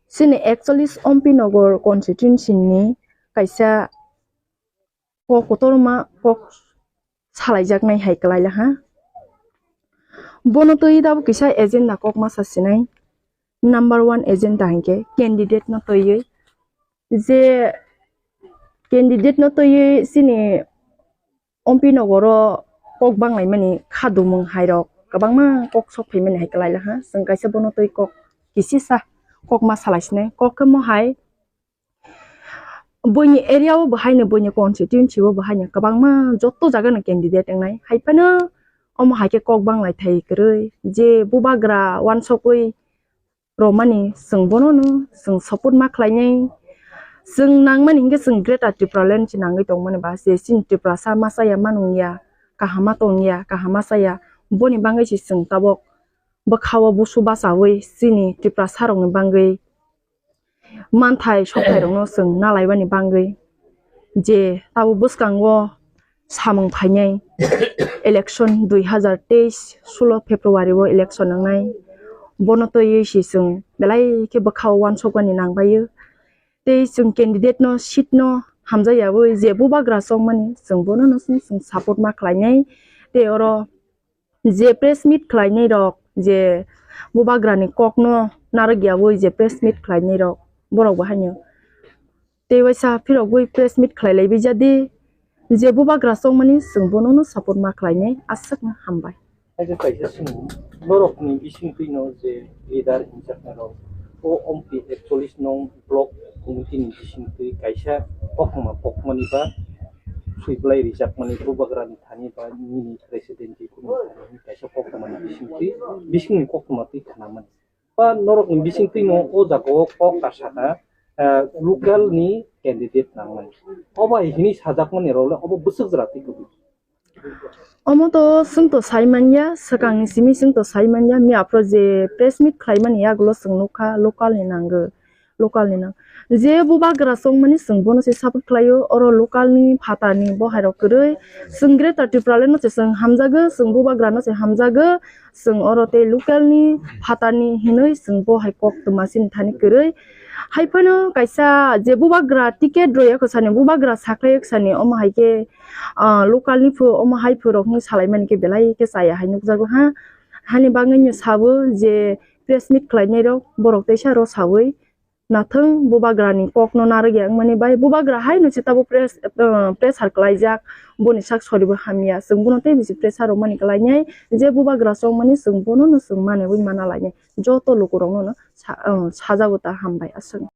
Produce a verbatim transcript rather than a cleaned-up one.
Chini ekchollis M P Nagar constituency ni kaisa kok kotorma kok salaijaknai hai kwlai laha. Bono twi tabuk kisa agenda kok masa sinai. Number one agenda hinkhe candidate no twiwi, je candidate no twiwi chini M P Nagar o kok banglaimani khadumung hai rok kwbangma kok sok phaimani hai kwlai laha. Chwng kaisa bono twi kok kisisa kok ma salai sinai. Kok khe mo hai buini area o bo haino, buini constituency o bo haino kwbangma joto jaga no candidate wngnai. Hai phano omo hai khe kok banglai thai kwrwi, je bubagra uansukwi romani chwng bono no chwng support ma khlainai. Chwng nangmani hinkhe chwng Greater Tipraland se nangwi tongmani ba, je chini Tiprasa ma chaya ma nungya, kaham ma tongya, kaham ma chaya, boni bangwi se chwng tabok bwkha o busu bachawi chini Tiprasa rokni bangwi manthai sokthai rokno chwng nalaibani bangwi, je tabuk bwskango samung phainai election dui hazar teis sulo February o election wngnai, bono twiwi se chwng belai khe bwkha o uansukmani nangbaio. Tei chwng candidate no seat no hamjakyawi je bubagra chongmani chwng bono no chwng support ma khlainai. Tei oro je press meet khlainai rok, je bubagrani kokno narwkyawi je press meet khlainai rok, borok bo haino tei waisa phirogwi press meet khlai lai bijadi, je bubagra chongmani chwng bono no support ma khlainai, aswkno hambai. Kaisa kaisa swngo, norokni bisingtwi no je leader hinjaknai rok, o M P ekchollis nong block committee ni bisingtwi kaisa koktwma kokmani ba swiblai rijakmani bubagrani thani ba nini president ni kunu thani kaisa koktwma ni bisingtwi, bisingni koktwma twi khnamani. Ba norokni bisingtwi no o jaga o kok ta sakha, ah, local ni candidate nangnai. Obo hai hini sajakmani rok le obo bwswk jora twi kwbwi. Omo to chwng to sai manya, swkang ni simi chwng to sai manya, miya phuru je press meet khlaimani yagulo chwng nukha local ni nango, local ni nang. Je bubagra chongmani chwng bono se support khlaio, oro local ni phatar ni bo hai rok kwrwi. Chwng Greater Tipraland no se chwng hamjago, chwng bubagra no se hamjago, chwng oro tei local ni phatar ni hinwi chwng bo hai koktwma chini thani kwrwi. Hai phano kaisa je bubagra ticket royakho sani, bubagra sakhlai sani, omo hai khe ah, local ni phu omo hai phu rok hinwi salai mani khe belai khe chaya hai nukjago ha. Hani bagwi no sabo je press meet khlainai rok, borok teisa rw sawi nathwng bubagra ni kok no narwk ya wngmani bai, bubagra hai no se tabuk press, ah, pressure khlaijak, boni sak sori bo hamya, chwng bono tei bisi pressure rw mani khlainai, je bubagra chongmani chwng bono no chwng mane wi mana lainai, joto luku rok no no sa-, ah, sajago ta hambai aswk.